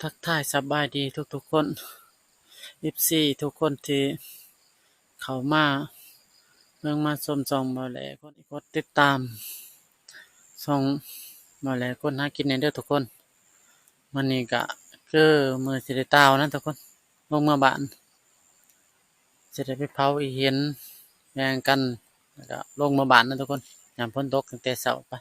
ທັກທາຍສະບາຍດີທຸກໆຄົນ ເອັຟຊີ ທຸກຄົນທີ່ເຂົ້າມາເບິ່ງມາຊົມຊ່ອງເບົາແຫຼ ກົດ ກົດຕິດຕາມຊ່ອງເບົາແຫຼ ຄົນຫາກິນແດ່ເດີທຸກຄົນ. ມື້ນີ້ກະຄືມື້ຊິໄດ້ຕ່າວນະທຸກຄົນ ລົງເມືອບ້ານ ຊິໄດ້ໄປເຜົາອີ່ເຫັນແບ່ງກັນ ແລ້ວກະລົງເມືອບ້ານນະທຸກຄົນ. ຍາມຝົນຕົກຕັ້ງແຕ່ເຊົ້າໄປ.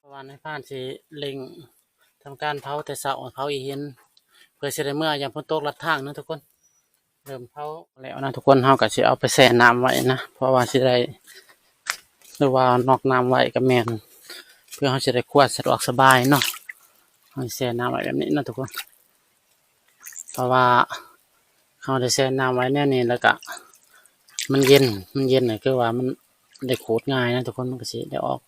ເພາະວ່ານາຍພານຊິເລັ່ງທຳການເຜົາແຕ່ເຊົ້າ ເຜົາອີ່ເຫັນ ເພື່ອຊິໄດ້ເມືອຍາມຝົນຕົກລັດທາງນະທຸກຄົນ. ເລີ່ມເຜົາແລ້ວນະທຸກຄົນ ເຮົາກະຊິເອົາໄປແຊ່ນ້ຳໄວ້ນະ ເພາະວ່າຊິໄດ້ ຫຼືວ່ານອກນ້ຳໄວ້ກະແມ່ນ ເພື່ອເຮົາຊິໄດ້ຄົວສະດວກສະບາຍເນາະ. ເຮົາແຊ່ນ້ຳໄວ້ແບບນີ້ນະທຸກຄົນ ເພາະວ່າເຮົາໄດ້ແຊ່ນ້ຳໄວ້ແນວນີ້ແລ້ວກະ ມັນເຢັນ ມັນເຢັນນະ ຄືວ່າມັນໄດ້ຂູດງ່າຍນະທຸກຄົນ ມັນກະຊິໄດ້ອອກ.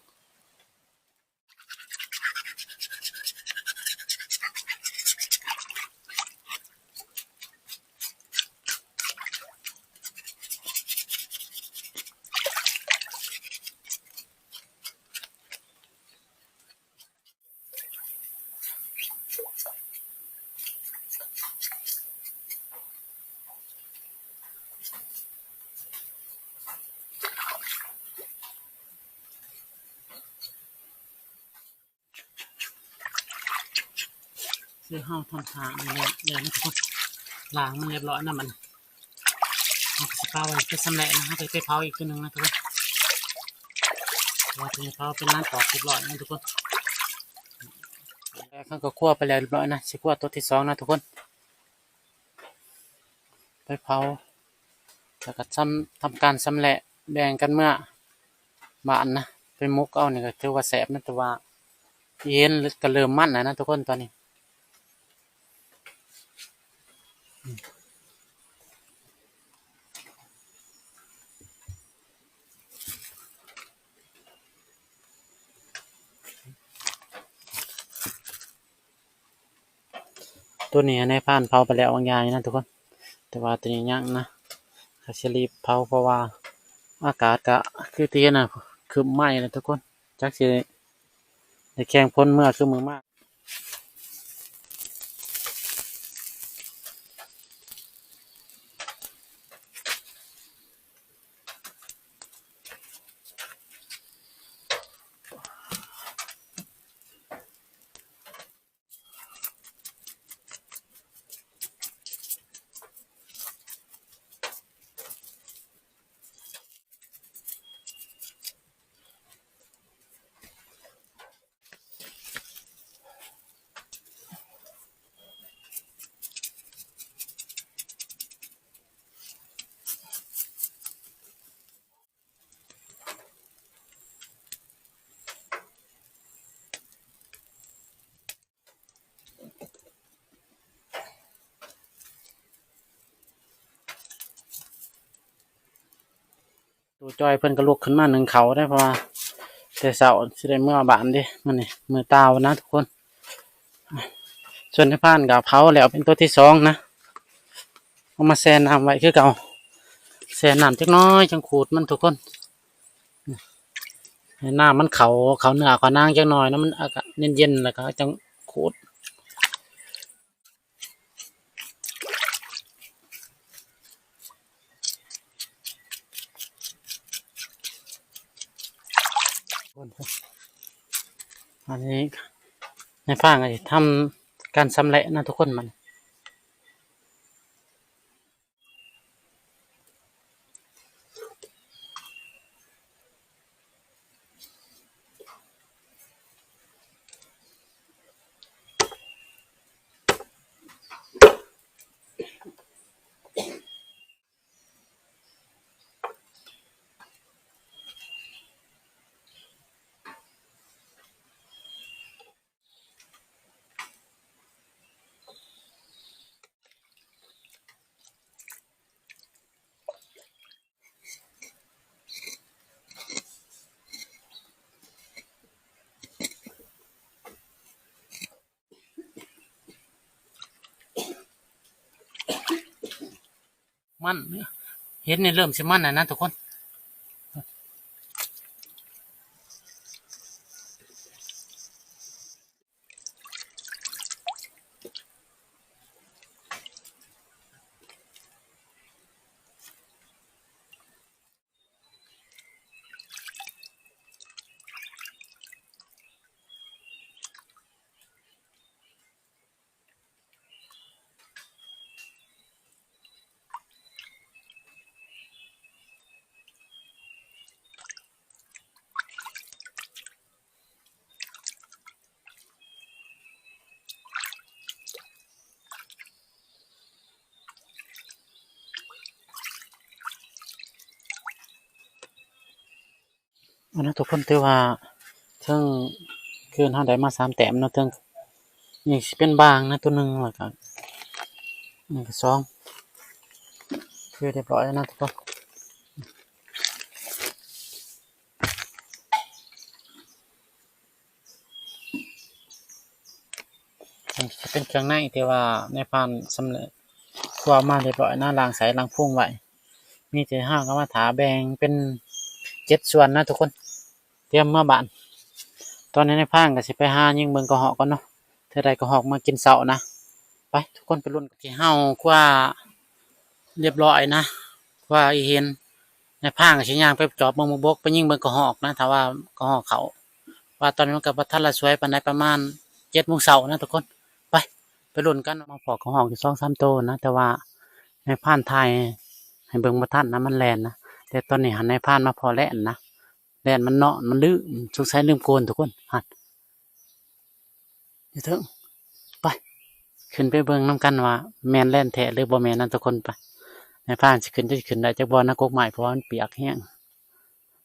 ຄືເຮົາທຳທ່ານີ້ແຫຼະ ແລ້ວມັນກໍລ້າງມັນຮຽບຮ້ອຍນະ ມັນ ເຮົາກໍຊິປະໄວ້ເປັນຊຳແຫຼະນະ ເຮົາກໍໄປເຜົາອີກເທື່ອໜຶ່ງນະທຸກຄົນ. ເພາະວ່າຕົວນີ້ເຜົາເປັນນ້ຳກອກຮຽບຮ້ອຍນະທຸກຄົນ. ແລ້ວເຮົາກໍຄົວໄປແລ້ວຮຽບຮ້ອຍນະ ຊິຄົວຕົວທີສອງນະທຸກຄົນ ໄປເຜົາ ແລ້ວກໍຊຳ ທຳການຊຳແຫຼະ ແບ່ງກັນເມືອບ້ານນະ ໄປໝົກເອົານີ້ກໍຖືວ່າແຊບນະ ແຕ່ວ່າເຫັນກໍເລີ່ມມັນແລ້ວນະທຸກຄົນຕອນນີ້. ຕົວນີ້ໃຫ້ນາຍພານເຜົາໄປແລ້ວບາງຢ່າງນະທຸກຄົນ ແຕ່ວ່າຕົວນີ້ຍັງນະ ຂ້ອຍຊິລີບເຜົາ ເພາະວ່າອາກາດກະຄືທີ່ເຫັນນະ ຄຶ້ມໄໝ້ນະທຸກຄົນ ຈັກຊິໄດ້ແຂ່ງຝົນເມືອຄືມື້ມາ. ໂຕຈ້ອຍເພິ່ນກໍລຸກຂຶ້ນມາໜຶ້ງເຂົ້າເດ້ ເພາະວ່າແຕ່ເຊົ້າຊິໄດ້ເມືອບ້ານເດ້ ມື້ນີ້ມື້ຕ່າວນະທຸກຄົນ. ສ່ວນນາຍພານກໍເຜົາແລ້ວເປັນຕົວທີສອງນະ ເອົາມາແຊ່ນ້ຳໄວ້ຄືເກົ່າ ແຊ່ນ້ຳຈັກໜ້ອຍຈັ່ງຂູດມັນທຸກຄົນ ໃຫ້ນ້ຳມັນເຂົ້າ ເຂົ້າເນື້ອເຂົ້າໜັງຈັກໜ້ອຍເນາະ ມັນອາກາດເຢັນໆ ແລ້ວກໍຈັ່ງຂູດ. ອັນນີ້ນາຍພານກໍຊິທຳການຊຳແຫຼະນະທຸກຄົນ ມັນ ໂຕ ມັນ ເຫັນນີ້ເລີ່ມຊິມັນແລ້ວນະທຸກຄົນ. ເອົານະທຸກຄົນ ຖືວ່າເທິງຄືນເຮົາໄດ້ມາສາມແຕ້ມເນາະ ເທິງນີ້ຊິເປັນບາງນະ ໂຕໜຶ່ງ ແລ້ວກະນີ້ກະສອງ ຄືຮຽບຮ້ອຍແລ້ວນະທຸກຄົນ. ອັນນີ້ຈະເປັນເຄື່ອງໃນທີ່ວ່ານາຍພານສຳເລັດຄົວມາຮຽບຮ້ອຍນະ ລ້າງໃສລ້າງພຸງໄວ້ ມີແຕ່ເຮົາກະມາຖ້າແບ່ງເປັນເຈັດສ່ວນນະທຸກຄົນ ຕຽມເມືອບ້ານ. ຕອນນີ້ນາຍພານກະຊິໄປຫາຍິງເບິ່ງກະຮອກກ່ອນເນາະ ເທື່ອໃດກະຮອກມາກິນເຊົ້ານະ. ໄປທຸກຄົນໄປລຸ້ນ ທີ່ເຮົາຄົວຮຽບຮ້ອຍນະ ຄົວອີ່ເຫັນ ນາຍພານກະຊິຍ່າງໄປຈອບເບິ່ງໝາກບົກ ໄປຍິງເບິ່ງກະຮອກນະ ຖ້າວ່າກະຮອກເຂົ້າ ວ່າຕອນນີ້ມັນກະບໍ່ທັນລະສວຍປານໃດ ປະມານເຈັດໂມງເຊົ້ານະທຸກຄົນ. ໄປ ໄປລຸ້ນກັນ ມາພໍ້ກະຮອກຢູ່ສອງສາມໂຕນະ ແຕ່ວ່ານາຍພານຖ່າຍໃຫ້ເບິ່ງບໍ່ທັນນະ ມັນແລ່ນນະ ແຕ່ຕອນນີ້ຫັ້ນນາຍພານມາພໍ້ແລ່ນນະ ແລ່ນມັນນອນ ມັນລືມ ສົງໄສລືມໂກນທຸກຄົນ ຫັ້ນ ຢູ່ເທິງ. ໄປ ຂຶ້ນໄປເບິ່ງນຳກັນວ່າແມ່ນແລ່ນແທ້ຫຼືບໍ່ແມ່ນນະທຸກຄົນ. ໄປ ນາຍພານຊິຂຶ້ນ ຈະຂຶ້ນໄດ້ຈັກບໍ່ນະ ກົກໄມ້ ເພາະວ່າມັນປຽກແຮງ.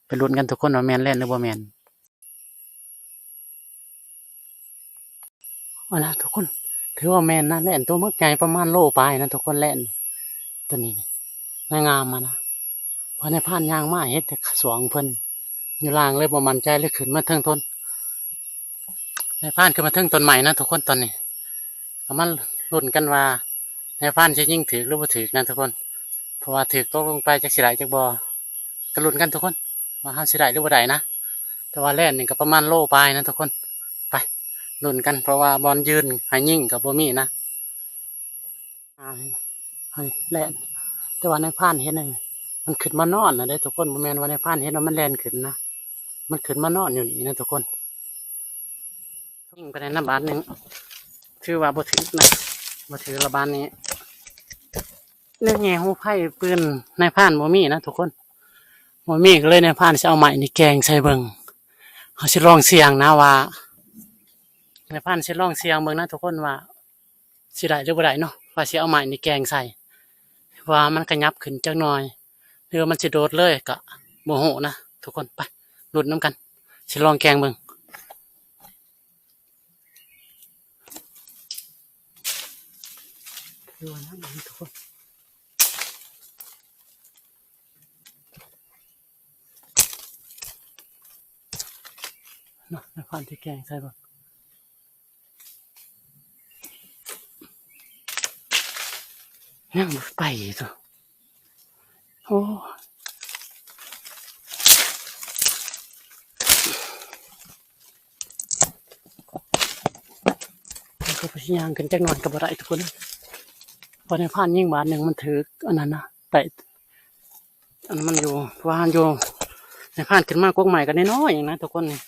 ໄປລຸ້ນກັນທຸກຄົນວ່າແມ່ນແລ່ນຫຼືບໍ່ແມ່ນ. ເອົານະທຸກຄົນ ຖືວ່າແມ່ນນະ ແລ່ນໂຕບັກໃຫຍ່ປະມານໂລປາຍນະທຸກຄົນ ແລ່ນໂຕນີ້ນະ ນາງາມຫັ້ນນະ. ພໍນາຍພານຍ່າງມາເຫັນແຕ່ສວງເພິ່ນຢູ່ລ່າງ ເລີຍບໍ່ໝັ້ນໃຈ ເລີຍຂຶ້ນມາເທິງຕົ້ນ ນາຍພານຂຶ້ນມາເທິງຕົ້ນໄມ້ນະທຸກຄົນ. ຕອນນີ້ກະມາລຸ້ນກັນວ່ານາຍພານຊິຍິງຖືກຫຼືບໍ່ຖືກນະທຸກຄົນ ເພາະວ່າຖືກຕົກລົງໄປຈັກຊິໄດ້ຈັກບໍ່ ກະລຸ້ນກັນທຸກຄົນ ວ່າເຮົາຊິໄດ້ຫຼືບໍ່ໄດ້ນະ. ແຕ່ວ່າແລ່ນນີ້ກະປະມານໂລປາຍນະທຸກຄົນ. ໄປລຸ້ນກັນ ເພາະວ່າບ່ອນຢືນໃຫ້ຍິງກະບໍ່ມີນະ. ອ່າ ໃຫ້ແລ່ນ ແຕ່ວ່ານາຍພານເຫັນ ມັນຂຶ້ນມານອນນະເດ້ທຸກຄົນ ບໍ່ແມ່ນວ່ານາຍພານເຫັນວ່າມັນແລ່ນຂຶ້ນນະ ມັນຂຶ້ນມານອນຢູ່ນີ້ນະທຸກຄົນ. ຍິງໄປໄດ້ນະບາດໜຶ່ງ ຖືວ່າບໍ່ຖືກນະ ບໍ່ຖືກລະບາດນີ້. ແນວແງ່ຮູໄຟປືນນາຍພານບໍ່ມີນະທຸກຄົນ ບໍ່ມີ ກະເລີຍນາຍພານຊິເອົາໄມ້ນີ້ແກ່ງໃສ່ເບິ່ງ. ເຮົາຊິລອງສ່ຽງນະວ່າ ນາຍພານຊິລອງສ່ຽງເບິ່ງນະທຸກຄົນວ່າ ຊິໄດ້ຫຼືບໍ່ໄດ້ເນາະ ວ່າຊິເອົາໄມ້ນີ້ແກ່ງໃສ່ ວ່າມັນຂະຫຍັບຂຶ້ນຈັກໜ່ອຍ ຫຼືວ່າມັນຊິໂດດເລີຍກະບໍ່ຮູ້ນະທຸກຄົນ. ໄປລຸ້ນນຳກັນ ຊິລອງແກ່ງເບິ່ງ. ຄືວ່ານະທຸກຄົນ ນາຍພານຊິແກ່ງໃສ່ເບິ່ງ. ຍັງບໍ່ໄປຕົວະ ໂອ້ ມັນກະພະຍາຍາມຂຶ້ນຈັກໜ່ອຍກະບໍ່ໄດ້ທຸກຄົນ ເພາະນາຍພານຍິງບາດໜຶ່ງມັນຖືກອັນນັ້ນນະ ໄຕ້ ອັນມັນຢູ່ ເພາະວ່າຢູ່ ໃນພານຂຶ້ນມາກົກໄມ້ກໍນ້ອຍໆເອງນະທຸກຄົນນີ້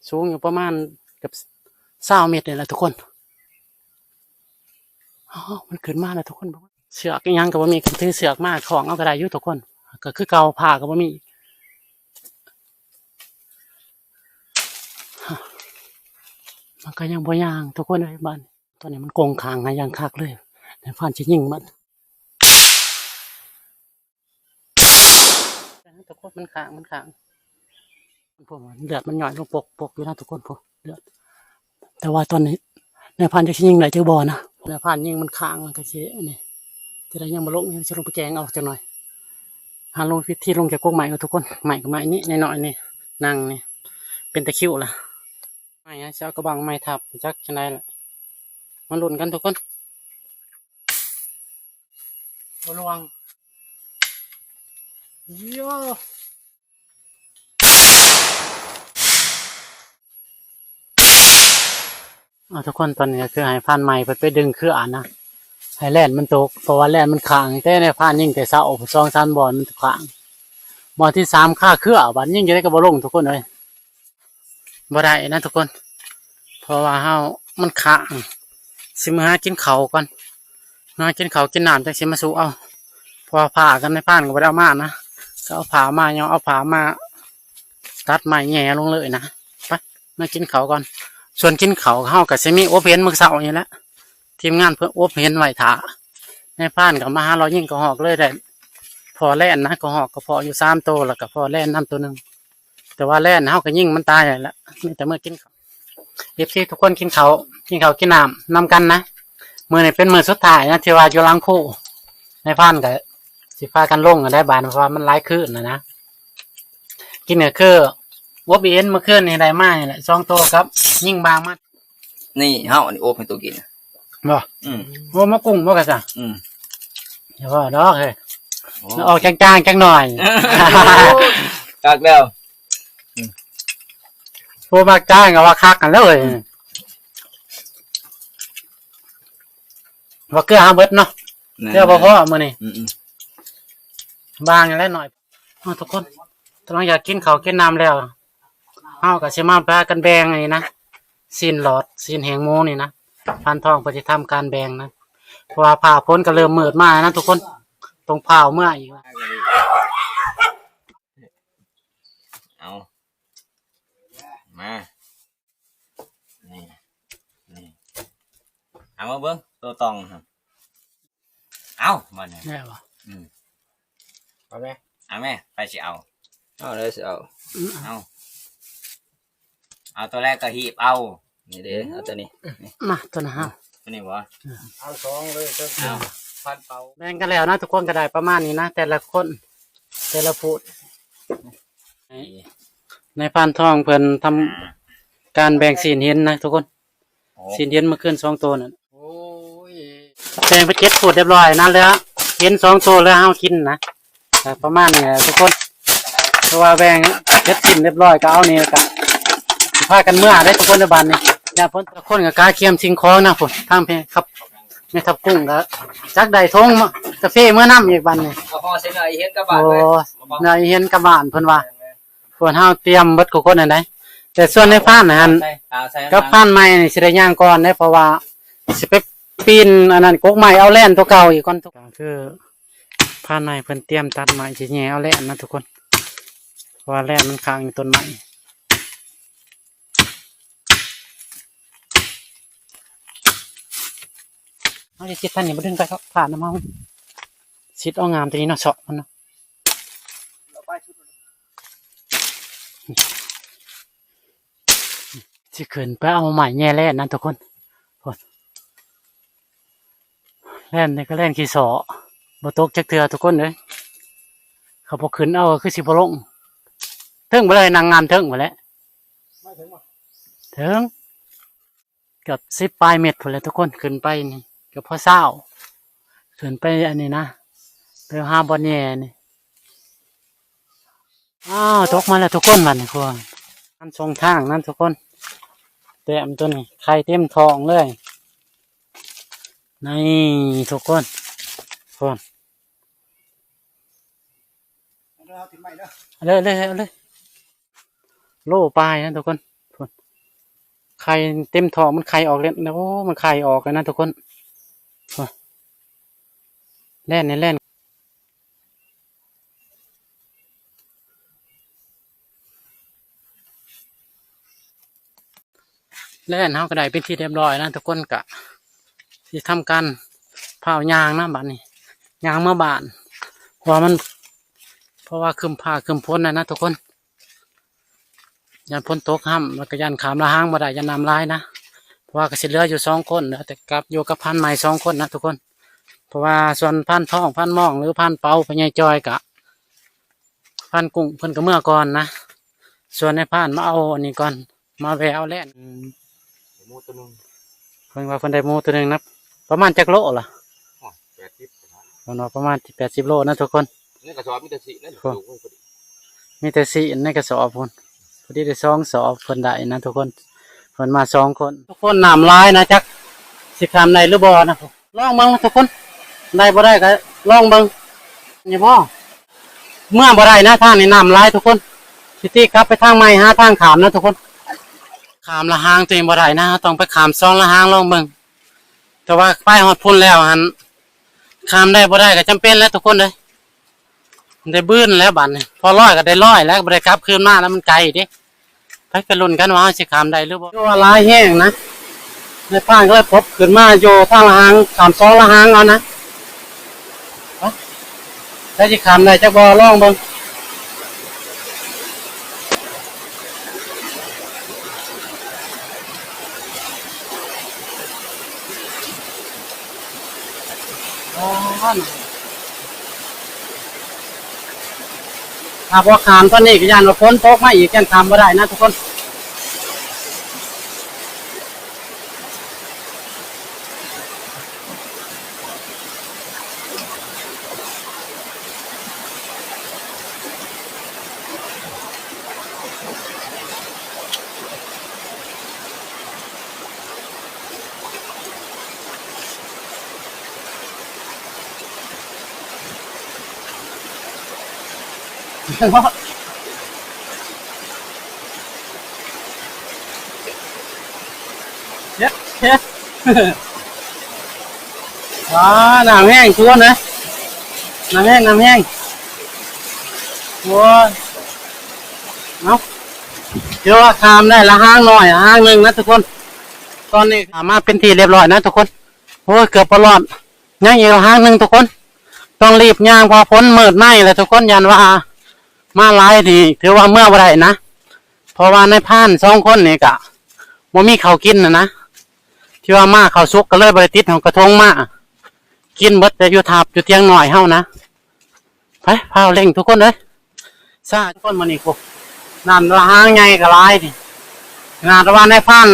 ສູງຢູ່ປະມານເກືອບຊາວເມັດນີ້ແຫຼະທຸກຄົນ. ອໍ ມັນຂຶ້ນມາແລ້ວທຸກຄົນ ເຊືອກອີ່ຫຍັງກໍບໍ່ມີ ຖືເຊືອກມາຄ້ອງເອົາກໍໄດ້ຢູ່ທຸກຄົນ ກໍຄືເກົ່າ ຜ້າກໍບໍ່ມີ ມັນກໍຍັງບໍ່ຍ່າງທຸກຄົນເອີຍ ບາດນີ້ ຕອນນີ້ມັນກົງຂ້າງໃຫ້ຢ່າງຄັກເລີຍ ໃນພານຊິຍິງມັນ ທຸກຄົນ ມັນຄ້າງ ມັນຄ້າງ ພວກມັນເລືອດມັນຍ້ອຍລົງປົກໆຢູ່ນະທຸກຄົນ ພວກເລືອດ ແຕ່ວ່າຕອນນີ້ນາຍພານຈັກຊິຍິງໄດ້ຈັກບໍ່ນະ ນາຍພານຍິງມັນຄ້າງ ມັນກໍຊິອັນນີ້ ຈະໄດ້ຍັງບໍ່ລົງ ຍັງຊິລົງໄປແກງເອົາຈັກໜ່ອຍ ຫາລົງວິທີລົງຈາກກົກໄມ້ກ່ອນທຸກຄົນ ໄມ້ກໍໄມ້ນີ້ ນ້ອຍໆນີ້ ນັ່ງນີ້ ເປັນຕະຄິວລະ ໄມ້ ຊິເອົາກະບັງໄມ້ທັບ ຈັກຈັ່ງໃດລະ ມາລຸ້ນກັນທຸກຄົນ ບໍ່ລ່ວງ ໂຍ ເອົາ ທຸກຄົນ ຕອນນີ້ກໍຄືໃຫ້ພານໃໝ່ເພິ່ນໄປດຶງເຄືອນະ ໃຫ້ແລ່ນມັນຕົກ ເພາະວ່າແລ່ນມັນຄ້າງ ແຕ່ໃນພານຍິງແຕ່ເຊົ້າ ສອງສາມບ່ອນມັນຄ້າງ ບ່ອນທີສາມຄາເຄືອ ບາດຍິງຈັ່ງໃດກໍບໍ່ລົງ ທຸກຄົນເອີຍ. ບໍ່ໄດ້ນະທຸກຄົນ ເພາະວ່າເຮົາ ມັນຄ້າງ ຊິມາຫາກິນເຂົ້າກ່ອນ ຫາກິນເຂົ້າກິນນ້ຳ ຈັ່ງຊິມາສູ້ເອົາ ເພາະວ່າຜ້າກັນໃນພານກໍບໍ່ໄດ້ເອົາມານະ ກໍເອົາຜ້າມາ ຍໍເອົາຜ້າມາຕັດໄມ້ແຫຍ່ລົງເລີຍນະ. ໄປ ມາກິນເຂົ້າກ່ອນ ສ່ວນກິນເຂົ້າເຮົາກໍຊິມີອົບເຫັນມື້ເຊົ້ານີ້ແຫຼະ ທີມງານເພິ່ນອົບເຫັນໄວ້ຖ້າ ໃນພານກໍມາຫາເລາະຍິງກະຮອກເລີຍ ໄດ້ພໍ້ແລ່ນນະ ກະຮອກກໍພໍ້ຢູ່ສາມໂຕ ແລ້ວກໍພໍ້ແລ່ນນຳໂຕໜຶ່ງ. ແຕ່ວ່າແລ່ນເຮົາກໍຍິງມັນຕາຍຫັ້ນແຫຼະ ມີແຕ່ເມືອກິນເຂົ້າ. ເອັຟຊີ ທຸກຄົນ ກິນເຂົ້າ ກິນເຂົ້າກິນນ້ຳນຳກັນນະ ມື້ນີ້ເປັນມື້ສຸດທ້າຍນະ ທີ່ວ່າຢູ່ຫຼັງພູ ນາຍພານກໍຊິພາກັນລົງຫັ້ນແຫຼະບາດນີ້ ເພາະວ່າມັນຫຼາຍຄືນແລ້ວນະ. ກິນກໍຄືອົບອີ່ເອັນມື້ຄືນນີ້ໄດ້ມານີ້ແຫຼະ ສອງໂຕກັບຍິງບາງມາ ນີ້ເຮົາອັນນີ້ອົບໃຫ້ໂຕກິນ ບໍ່? ອືມ ໂອ້ ມາກຸ້ງບໍ່ກະຊະ? ອືມ ຢ່າເວົ້າດອກເຮີ້ຍ ໂອ້ ອອກຈາງໆຈັກໜ່ອຍ ຄັກແລ້ວ ອືມ ຜູ້ມັກຈາງກໍວ່າຄັກຫັ້ນແຫຼະເອີຍ ອືມ ວ່າເກືອເຮົາເບິດເນາະ ແມ່ນ ເກືອບໍ່ພໍມື້ນີ້ ອືມໆ ບາງແຫຼະໜ້ອຍ. ເອົາ ທຸກຄົນ ຫຼັງຈາກກິນເຂົ້າກິນນ້ຳແລ້ວ ເຮົາກໍຊິມາພາກັນແບ່ງອັນນີ້ນະ ຊີ້ນຫຼອດ ຊີ້ນແຫ້ງໝູນີ້ນະ ພານທອງເພິ່ນຊິທຳການແບ່ງນະ ເພາະວ່າຟ້າຝົນກໍເລີ່ມມືດມານະທຸກຄົນ ຕ້ອງຟ້າວເມືອອີກລະ. ເອົາ ມາ ນີ້ ນີ້ ເອົາມາເບິ່ງໂຕຕອງຫັ້ນ ເອົາ ມານີ້ ແມ່ນບໍ່? ອືມ ເອົາແມ ເອົາແມ ໃຜຊິເອົາ? ເອົາເດີ ຊິເອົາ ເອົາ ເອົາໂຕແລກກໍຮີບເອົາ ນີ້ເດ້ ເອົາໂຕນີ້ ມາ ໂຕນັ້ນເອົາ ໂຕນີ້ບໍ່? ເອົາສອງເລີຍ ເອົາ ພັນເປົາ ແບ່ງກັນແລ້ວນະ ທຸກຄົນກໍໄດ້ປະມານນີ້ນະ ແຕ່ລະຄົນ ແຕ່ລະຜູ້ ໃນພານທອງເພິ່ນທຳການແບ່ງຊີ້ນເຫັນນະທຸກຄົນ ຊີ້ນເຫັນເມື່ອຄືນສອງໂຕນັ້ນ ໂອ້ຍ ແບ່ງໄປເຈັດພູດຮຽບຮ້ອຍນັ້ນແຫຼະ ເຫັນສອງໂຕແລ້ວເຮົາກິນນະ ກໍປະມານນີ້ແຫຼະທຸກຄົນ ເພາະວ່າແບ່ງເຮັດຊີ້ນຮຽບຮ້ອຍ ກໍເອົານີ້ກໍພາກັນເມືອເດ້ທຸກຄົນໃນບ້ານນີ້ ຍາມເພິ່ນ ທຸກຄົນກໍກະກຽມສິ່ງຂອງນະພຸ້ນ ທາງແມ່ທັບ ແມ່ທັບກຸ້ງກໍຈັກໄດ້ຖົງກາເຟເມືອນຳອີກບັດນີ້ ກໍພໍຊິເໜືອອີເຫັນກັບບ້ານ ໂອ້ ເໜືອອີເຫັນກັບບ້ານເພິ່ນວ່າ ພວກເຮົາຕຽມເບິດທຸກຄົນຫັ້ນໃດ ແຕ່ສ່ວນໃນພານຫັ້ນ ກັບພານໃໝ່ນີ້ຊິໄດ້ຍ່າງກ່ອນເດ້ ເພາະວ່າຊິໄປປີນອັນນັ້ນ ກົກໄມ້ເອົາແລ່ນຕົວເກົ່າອີກກ່ອນ ຄືພານໃໝ່ເພິ່ນຕຽມຕັດໄມ້ຊິແຫຍ່ເອົາແລ່ນນະທຸກຄົນ ເພາະວ່າແລ່ນມັນຄ້າງຢູ່ຕົ້ນໄມ້ ເຮົາຊິຊິດທາງນີ້ບໍ່ດຶງໄປເນາະ ຜ່ານນຳເຮົາ ຊິດເອົາງາມຕົວນີ້ເນາະ ເຊາະມັນເນາະ ຊິຂຶ້ນໄປເອົາໄມ້ແຫຍ່ແລ່ນນະທຸກຄົນ ແລ່ນນີ້ກໍແລ່ນຂີ້ສໍ້ ບໍ່ຕົກຈັກເທື່ອທຸກຄົນເອີຍ ຄັນບໍ່ຂຶ້ນເອົາກໍຄືຊິບໍ່ລົງ ເທິງໄປເລີຍ ນັ່ງງາມເທິງພຸ້ນແຫຼະ ເຖິງ ເກືອບສິບປາຍເມັດພຸ້ນແຫຼະທຸກຄົນ ຂຶ້ນໄປນີ້ເກືອບພໍຊາວ ຂຶ້ນໄປອັນນີ້ນະ ໄປຫາບ່ອນແຫຍ່ນີ້ ອ້າວ ຕົກມາແລ້ວທຸກຄົນ ບາດນີ້ພວກ ອັນສອງທາງນັ້ນທຸກຄົນ ແຕ້ມຕົວນີ້ໄຂ່ເຕັມທ້ອງເລີຍ ນີ້ທຸກຄົນ ພຸ້ນ ເອົາເລີຍ ເອົາເລີຍ ເອົາເລີຍ ໂລປາຍນະທຸກຄົນ ພຸ້ນ ໄຂ່ເຕັມທ້ອງ ມັນໄຂ່ອອກແລ້ວ ໂອ້ ມັນໄຂ່ອອກແລ້ວນະທຸກຄົນ ພຸ້ນ ແລ່ນ ແລ່ນ ແລ່ນເຮົາກໍໄດ້ເປັນທີ່ຮຽບຮ້ອຍນະທຸກຄົນ ກະຊິທຳການພາວຍ່າງນະບາດນີ້ ຍ່າງເມືອບ້ານ ເພາະວ່າມັນ ເພາະວ່າຄຶ້ມຟ້າຄຶ້ມຝົນນະ ນະທຸກຄົນ ຢ້ານຝົນຕົກຫ້ຳ ແລ້ວກໍຢ້ານຂ້າມລະຫາງບໍ່ໄດ້ ຢ້ານນ້ຳຫຼາຍນະ ເພາະວ່າກໍຊິເຫຼືອຢູ່ສອງຄົນ ເຫຼືອແຕ່ກັບ ຢູ່ກັບພານໃໝ່ສອງຄົນນະທຸກຄົນ ເພາະວ່າສ່ວນພານທອງ ພານມອງ ຫຼືພານເປົາ ພໍ່ໃຫຍ່ຈ່ອຍ ກະ ພານກຸ້ງເພິ່ນກໍເມືອກ່ອນນະ ສ່ວນນາຍພານມາເອົາອັນນີ້ກ່ອນ ມາແວ່ເອົາແລ່ນ ອືມ ໝູໂຕໜຶ່ງ ເພິ່ນວ່າເພິ່ນໄດ້ໝູໂຕໜຶ່ງນະ ປະມານຈັກໂລລະ? ໂອ້ຍ ແປດສິບ ເພິ່ນວ່າປະມານແປດສິບໂລນະທຸກຄົນ ໃນກະສອບມີແຕ່ຊີ້ນນັ້ນ ໂອ້ ປູກໄວ້ພໍດີ ມີແຕ່ຊີ້ນໃນກະສອບພຸ້ນ ພໍດີໄດ້ສອງສອບ ເພິ່ນໄດ້ນະທຸກຄົນ ເພິ່ນມາສອງຄົນ. ທຸກຄົນ ນ້ຳຫຼາຍນະ ຈັກຊິຂ້າມໄດ້ຫຼືບໍ່ນະ ລອງເບິ່ງທຸກຄົນ ໄດ້ບໍ່ໄດ້ກໍລອງເບິ່ງ. ນີ້ບໍ່ ເມືອບໍ່ໄດ້ນະ ທາງນີ້ນ້ຳຫຼາຍທຸກຄົນ ຊິຕີກັບໄປທາງໃໝ່ ຫາທາງຂ້າມນະທຸກຄົນ. ຂ້າມລະຫາງຕົວເອງບໍ່ໄດ້ນະ ເຮົາຕ້ອງໄປຂ້າມສອງລະຫາງລອງເບິ່ງ. ແຕ່ວ່າໄປຮອດພຸ້ນແລ້ວຫັ້ນ ຂ້າມໄດ້ບໍ່ໄດ້ກໍຈຳເປັນແຫຼະທຸກຄົນເອີຍ ໄດ້ບືນແລ້ວບາດນີ້ ພໍລອຍກໍໄດ້ລອຍແລ້ວ ບໍ່ໄດ້ກັບຄືນມາແລ້ວ ມັນໄກເດ້. ໄປ ໄປລຸ້ນກັນວ່າເຮົາຊິຂ້າມໄດ້ຫຼືບໍ່. ຄືວ່າຫຼາຍແຮງນະ ນາຍພານກໍເລີຍປົບຂຶ້ນມາຢູ່ທາງລະຫາງ ຂ້າມສອງລະຫາງເອົານະ. ໄປ ໃຜຊິຂ້າມໄດ້ຈັກບໍ່ ລອງເບິ່ງ. ຖ້າບໍ່ຂ້າມຕອນນີ້ກໍຢ້ານວ່າຝົນຕົກມາອີກ ຢ້ານຂ້າມບໍ່ໄດ້ນະທຸກຄົນ. ເຮັດ ເຮັດ ວ້າ ນ້ຳແຮງຊວນເດ້ ນ້ຳແຮງ ນ້ຳແຮງ ໂອ້ຍ ເອົາ ຖືວ່າຂ້າມໄດ້ລະຫາງໜ້ອຍ ຫາງໜຶ່ງນະທຸກຄົນ. ຕອນນີ້ຂ້າມມາເປັນທີ່ລຽບຮ້ອຍນະທຸກຄົນ. ໂອ້ຍ ເກືອບບໍ່ລອດ ຍັງອີກລະຫາງໜຶ່ງທຸກຄົນ ຕ້ອງລີບຍ່າງ ເພາະຝົນມືດໃນແຫຼະທຸກຄົນ ຢ້ານວ່າມາຫຼາຍນີ້ ຖືວ່າເມືອບໍ່ໄດ້ນະ ເພາະວ່ານາຍພານສອງຄົນນີ້ກະບໍ່ມີເຂົ້າກິນນະນະ ທີ່ວ່າມາເຂົ້າສຸກກໍເລີຍບໍ່ໄດ້ຕິດຂອງກະທົງມາ ກິນເບິດແຕ່ຢູ່ທາບຢູ່ທຽງນ້ອຍເຮົານະ. ໄປ ພາວເລັ່ງທຸກຄົນເອີຍ ຊ້າທຸກຄົນ. ມື້ນີ້ພຸ້ນ ນ້ຳລະຫາງໃຫຍ່ກໍຫຼາຍນີ້ ຂະໜາດວ່ານາຍພານ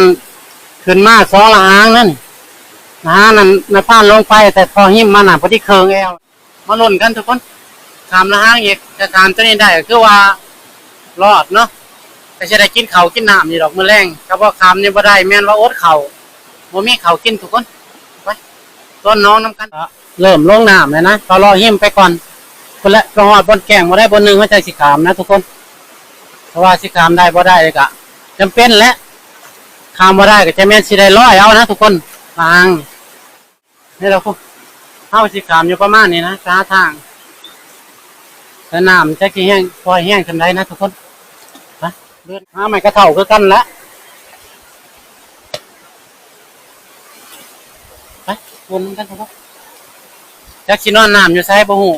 ຂຶ້ນມາສອງລະຫາງນັ້ນ ລະຫາງນັ້ນນາຍພານລົງໄປແຕ່ພໍຮິມມັນນະ ພໍດີເຄິ່ງແອວ. ມາລຸ້ນກັນທຸກຄົນ ຂ້າມລະຫາງອີກ ຖ້າຂ້າມຕົວນີ້ໄດ້ກໍຄືວ່າລອດເນາະ ກໍຊິໄດ້ກິນເຂົ້າກິນນ້ຳຢູ່ດອກມື້ແລງ. ຖ້າບໍ່ຂ້າມນີ້ບໍ່ໄດ້ ແມ່ນວ່າອົດເຂົ້າ ບໍ່ມີເຂົ້າກິນທຸກຄົນ. ໄປ ໂຕນໜອງນຳກັນ ເລີ່ມລົງນ້ຳແລ້ວນະ ກໍເລາະຮິມໄປກ່ອນ ພຸ້ນແຫຼະ ໄປຮອດບ່ອນແກ້ງບໍ່ໄດ້ບ່ອນໜຶ່ງ ເຮົາຈັ່ງຊິຂ້າມນະທຸກຄົນ. ເພາະວ່າຊິຂ້າມໄດ້ບໍ່ໄດ້ກະຈຳເປັນແຫຼະ ຂ້າມບໍ່ໄດ້ກະຈະແມ່ນຊິໄດ້ລອຍເອົານະທຸກຄົນ. ທາງນີ້ລະ ເຮົາຊິຂ້າມຢູ່ປະມານນີ້ນະ ຫາທາງ ແຕ່ນ້ຳຈັກຊິແຮງ ຄ່ອຍແຮງສ່ຳໃດນະທຸກຄົນ. ເດີນຫາໄມ້ກະເທົ້າຄືກັນແຫຼະ ໄປ ວົນນຳກັນ ຈັກຊິນອນນ້ຳຢູ່ໃສບໍ່ຮູ້.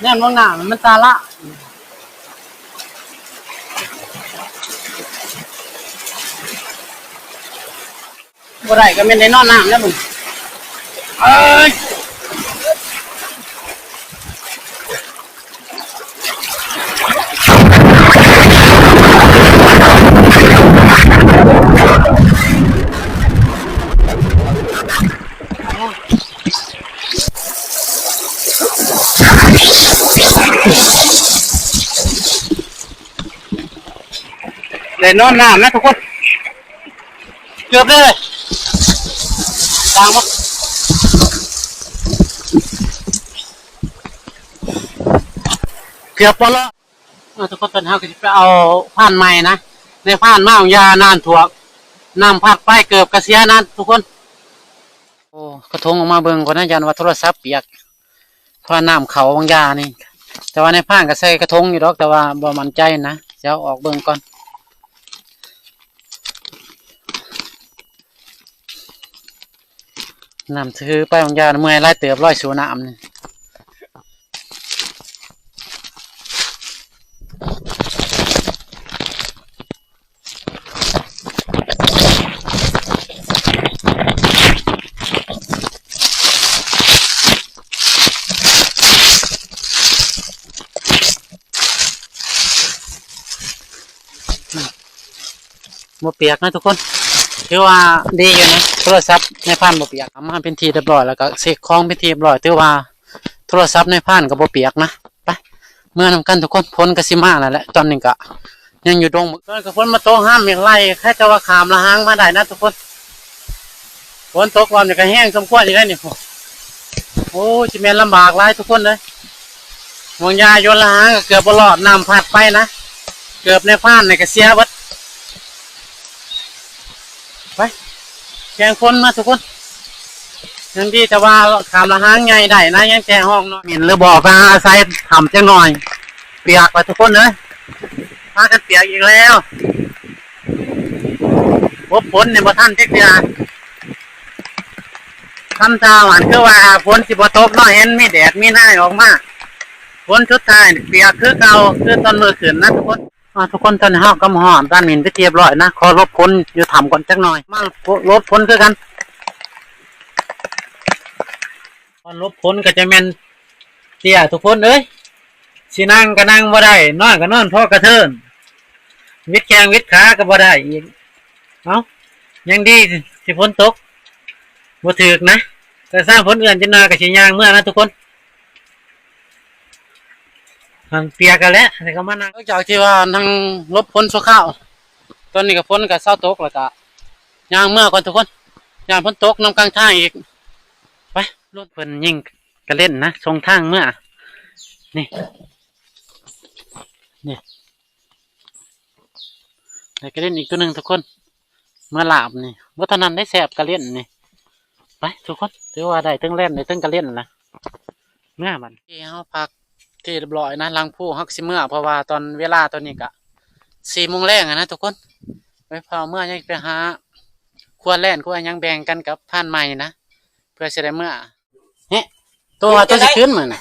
ແນມເບິ່ງໜ້າມັນຕາລະ ບໍ່ໄດ້ກໍແມ່ນໄດ້ນອນນ້ຳແລ້ວມື້ນີ້ ເອີຍ. ໄດ້ນອນນ້ຳນະທຸກຄົນ ເກືອບເລີຍ ຕ່າງບໍ່ ເກືອບບໍ່ລອດ. ເອີ ທຸກຄົນ ຕອນນີ້ເຮົາກໍຊິໄປເອົາພານໃໝ່ນະ ໃນພານມາຂອງຢານ້ຳຖ້ວມ ນ້ຳພັດໄປເກີບກະເສຍນະທຸກຄົນ. ໂອ້ ກະທົງອອກມາເບິ່ງກ່ອນນະ ຢ້ານວ່າໂທລະສັບປຽກ ເພາະວ່ານ້ຳເຂົ້າຂອງຢານີ້ ແຕ່ວ່າໃນພານກໍໃສ່ກະທົງຢູ່ດອກ ແຕ່ວ່າບໍ່ໝັ້ນໃຈນະ ຊິເອົາອອກເບິ່ງກ່ອນ. ນ້ຳຖືໄປຂອງຢາເມື່ອຍຫຼາຍເຕີບ ລອຍສູ່ນ້ຳນີ້. ນະ ບໍ່ປຽກນະທຸກຄົນ ຖືວ່າດີຢູ່ນະ ໂທລະສັບນາຍພານບໍ່ປຽກ. ເອົາມາເປັນທີ່ຮຽບຮ້ອຍ ແລ້ວກໍເຊັກຂອງເປັນທີ່ຮຽບຮ້ອຍ ຖືວ່າໂທລະສັບນາຍພານກໍບໍ່ປຽກນະ. ໄປ ເມືອນຳກັນທຸກຄົນ ຝົນກໍຊິມາແລ້ວແຫຼະ. ຕອນນີ້ກໍຍັງຢູ່ດົງ ຕອນກໍຝົນມາຕົກຫ້າມອີກໄລ່ ໃຄຈະວ່າຂ້າມລະຫາງມາໄດ້ນະທຸກຄົນ. ຝົນຕົກລອບນີ້ກໍແຮງສົມຄວນຢູ່ໄດ໋ນີ້. ໂອ້ ຊິແມ່ນລຳບາກຫຼາຍທຸກຄົນເອີຍ. ຫ່ວງຢາຍົນລະຫາງກໍເກືອບບໍ່ລອດ ນ້ຳພັດໄປນະ ເກີບໃນພານນີ້ກໍເສຍເບິດ. ໄປ ແຂ່ງຝົນມາທຸກຄົນ. ຍັງດີແຕ່ວ່າຂ້າມລະຫາງໃຫຍ່ໄດ້ນະ ຍັງແຕ່ຮ່ອງນ້ອຍ ມິນຫຼືບໍ່ ໄປຫາອາໄສຖ້ຳຈັກໜ້ອຍ. ປຽກລະທຸກຄົນເອີຍ ພາກັນປຽກອີກແລ້ວ. ອົບຝົນນີ້ບໍ່ທັນຈັກເທື່ອ. ທຳທ່າວ່າຄືວ່າຝົນຊິບໍ່ຕົກເນາະ ເຫັນມີແດດມີນາຍອອກມາ. ຜົນສຸດທ້າຍປຽກຄືເກົ່າ ຄືຕອນມື້ຂຶ້ນນະທຸກຄົນ. ອ່າ ທຸກຄົນ ຕອນນີ້ເຮົາກໍມາຮອດດ້ານມິນເປັນທີ່ຮຽບຮ້ອຍນະ. ຂໍຫຼົບຝົນຢູ່ຖ້ຳກ່ອນຈັກໜ້ອຍ ມາຫຼົບຝົນຄືກັນ. ຕອນຫຼົບຝົນກໍຈະແມ່ນເຕ້ຍທຸກຄົນເອີຍ ຊິນັ່ງກໍນັ່ງບໍ່ໄດ້ ນອນກໍນອນພໍກະເທີນ ວິດແຂ້ງວິດຂາກໍບໍ່ໄດ້ອີກ. ເອົ້າ ຍັງດີທີ່ຝົນຕົກບໍ່ຖືກນະ ແຕ່ຊາຝົນເອື້ອນຈັກໜ້ອຍກໍຊິຍ່າງເມືອນະທຸກຄົນ. ມັນປຽກກັນແຫຼະ ແລ້ວກໍມານັ່ງ ຫຼັງຈາກທີ່ວ່ານັ່ງຫຼົບຝົນຊົ່ວຄາວ ຕອນນີ້ກໍຝົນກໍເຊົາຕົກ ແລ້ວກໍຍ່າງເມືອກ່ອນທຸກຄົນ ຢ້ານຝົນຕົກນຳກາງທາງອີກ. ໄປ ລົດເພິ່ນຍິງກະເລັນນະ ສົ່ງທາງເມືອ ນີ້ ນີ້ ໄດ້ກະເລັນອີກຕົວໜຶ່ງທຸກຄົນ ເມືອລາບນີ້. ບໍ່ເທົ່ານັ້ນໄດ້ແຊບກະເລັນນີ້. ໄປທຸກຄົນ ຖືວ່າໄດ້ເທິງແລ່ນໄດ້ເທິງກະເລັນລະ. ເມືອບັດນີ້ ທີ່ເຮົາພັກທີ່ຮຽບຮ້ອຍນະ ຫຼັງພູເຮົາກໍຊິເມືອ ເພາະວ່າຕອນເວລາຕອນນີ້ກະສີ່ໂມງແລງຫັ້ນນະທຸກຄົນ. ໄປຟ້າວເມືອ ຍັງໄປຫາຄວາແລ່ນຄວຫຍັງແບ່ງກັນກັບພານໃໝ່ນະ ເພື່ອຊິໄດ້ເມືອ. ເຮະ ໂຕວ່າໂຕຊິຂຶ້ນມື້ນະ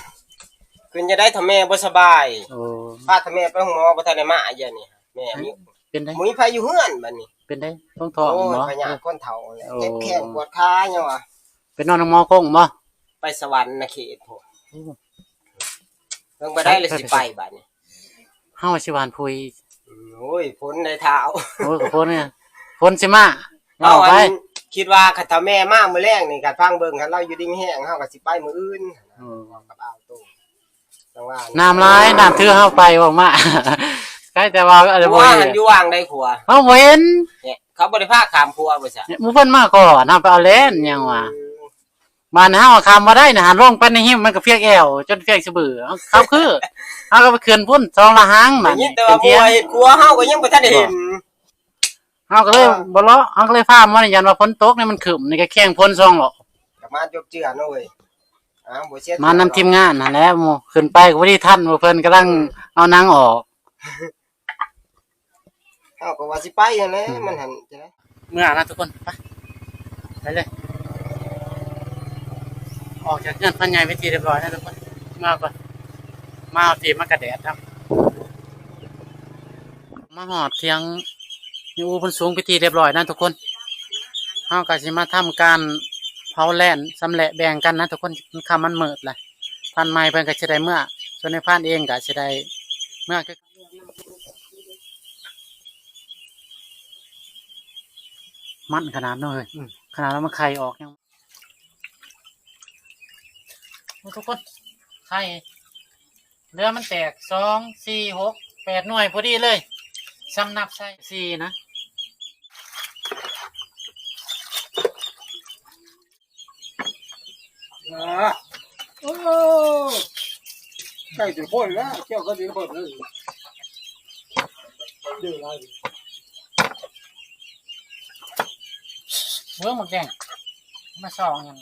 ຂຶ້ນຈະໄດ້ ຖ້າແມ່ບໍ່ສະບາຍ. ໂອ້ ພາຖ້າແມ່ໄປໂຮງໝໍບໍ່ທັນໄດ້ມາ ດຽວນີ້ແມ່ມີ ເປັນໄດ ບໍ່ມີໃຜຢູ່ເຮືອນບັດນີ້. ເປັນໄດ ທ້ອງທ້ອງ ໂອ້ຍ ບໍ່ ພະຍາດຄົນເຖົ້າແຫຼະ ໂອ້ ເຈັບແຂ້ງປວດຂາຫຍັງວະ. ໄປນອນໂຮງໝໍຄົງບໍ່? ໄປສະຫວັນນະເຂດພຸ້ນ. ໂອ້ ເບິ່ງບໍ່ໄດ້ ແລ້ວຊິໄປບັດນີ້ ເຮົາຊິຫວ່ານຜຸຍ. ໂອ້ຍ ຝົນໃດທ້າວ. ໂອ້ຍ ກໍຝົນນີ້ ຝົນຊິມາ. ເວົ້າໄປ ຄິດວ່າຄັນຖ້າແມ່ມາມື້ແລງນີ້ ຄັນຟັງເບິ່ງ ຄັນລາວຢູ່ດີມີແຮງ ເຮົາກໍຊິໄປມື້ອື່ນ. ເອີ ເວົ້າກັບອ້າວໂຕ ຈັ່ງວ່າ ນ້ຳຫຼາຍ ນ້ຳຖືເຮົາໄປອອກມາ. ໃກ້ແຕ່ວ່າອັນນັ້ນ ຜົວຫັ້ນຢູ່ຫວ່າງໃດຂົວ ເຮົາບໍ່ເຫັນ. ເຂົາບໍ່ໄດ້ພາຂ້າມຂົວບໍ່ຊະ? ໝູ່ເພິ່ນມາກ່ອນ ເຮົາໄປເອົາແລ່ນຫຍັງວະ. ບ້ານເຮົາຂ້າມບໍ່ໄດ້ນະ ຫັນລົງໄປໃນຫິມມັນກໍພຽກແອວ ຈົນພຽກສະບື. ເຮົາຄື ເຮົາກໍໄປຂຶ້ນພຸ້ນ ສອງລະຫາງ ໄດ້ຍິນແຕ່ວ່າຜົວເຮັດຄົວ ເຮົາກໍຍັງບໍ່ທັນໄດ້ເຫັນ. ເຮົາກໍເລີຍ ເອີ ບໍ່ເລາະ ເຮົາກໍເລີຍພາມານີ້ ຢ້ານວ່າຝົນຕົກນີ້ ມັນຄຶ້ມນີ້ ກໍແຂ່ງຝົນສອງລອບ ກໍມາຈົບເຈື່ອເນາະເວີຍ. ອ້າວ ບໍ່ເສຍ ມານຳທີມງານຫັ້ນແຫຼະ ໝູ່ຂຶ້ນໄປກໍບໍ່ໄດ້ທັນ ໝູ່ເພິ່ນກຳລັງເອົາໜັງອອກ. ເຮົາກໍວ່າຊິໄປຫັ້ນແຫຼະ ອືມ ມັນຫັ້ນຈັ່ງໃດ. ເມືອນະທຸກຄົນ ໄປ ໄປເລີຍ. ອອກຈາກເຮືອນພານໃຫຍ່ເປັນທີ່ຮຽບຮ້ອຍນະທຸກຄົນ ເມືອກ່ອນ ມາຮອດທີ່ມັນກະແດດນຳ. ມາຮອດຖຽງຍາອູ່ເພິ່ນສູງເປັນທີ່ຮຽບຮ້ອຍນະທຸກຄົນ. ເຮົາກໍຊິມາທຳການເຜົາແລ່ນຊຳແຫຼະແບ່ງກັນນະທຸກຄົນ ມັນຄ່ຳມັນມືດແຫຼະ. ພານໃໝ່ເພິ່ນກໍຊິໄດ້ເມືອ ສ່ວນນາຍພານເອງກໍຊິໄດ້ເມືອຄື ມັນຂະໜາດເນາະເຮີ້ຍ. ອືມ ຂະໜາດວ່າມັນໄຂ່ອອກຍັງ ໂອ້ ທຸກຄົນ ໄຂ່ເຫຼືອມັນແຕກ ສອງ ສີ່ ຫົກ ແປດ ໜ່ວຍພໍດີເລີຍ ສ່ຳນັບໃສ່ ສີ່ ນະ. ອ່າ ໂອ້ ໃກ້ຈະພົ້ນແລ້ວ ເຈົ້າກໍຊິເປີດເລີຍ ເດີຫຼາຍ ເບິ່ງໝາກແດງ ມາສ່ອງຫຍັງ.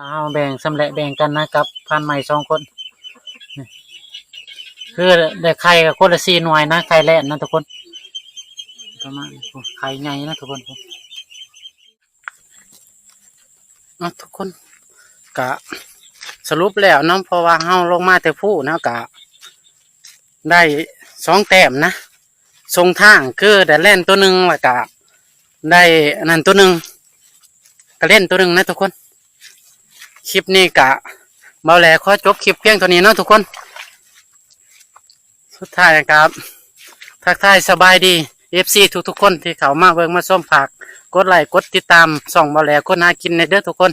ເຮົາແບ່ງຊຳແຫຼະແບ່ງກັນນະ ກັບພານໃໝ່ສອງຄົນ ນີ້ ຄືໄດ້ໄຂ່ກັນຄົນລະສີ່ໜ່ວຍນະ ໄຂ່ແລ່ນນະທຸກຄົນ ປະມານນີ້ ໄຂ່ໃຫຍ່ນະທຸກຄົນ. ເນາະທຸກຄົນ ກະສະຫຼຸບແລ້ວເນາະ ເພາະວ່າເຮົາລົງມາແຕ່ພູນະ ກະໄດ້ສອງແຕ້ມນະ ສົ່ງທາງ ຄືໄດ້ແລ່ນຕົວໜຶ່ງ ແລ້ວກະໄດ້ອັນນັ້ນຕົວໜຶ່ງ ກະເລັນຕົວໜຶ່ງນະທຸກຄົນ. ຄລິບນີ້ກະ ເບົາແຫຼຂໍຈົບຄລິບພຽງເທົ່ານີ້ເນາະທຸກຄົນ. ສຸດທ້າຍກໍທັກທາຍສະບາຍດີ ເອັຟຊີ ທຸກໆຄົນທີ່ເຂົ້າມາເບິ່ງມາຊົມ ຝາກກົດໄລ້ກົດຕິດຕາມຊ່ອງເບົາແຫຼຄົນຫາກິນແດ່ເດີທຸກຄົນ.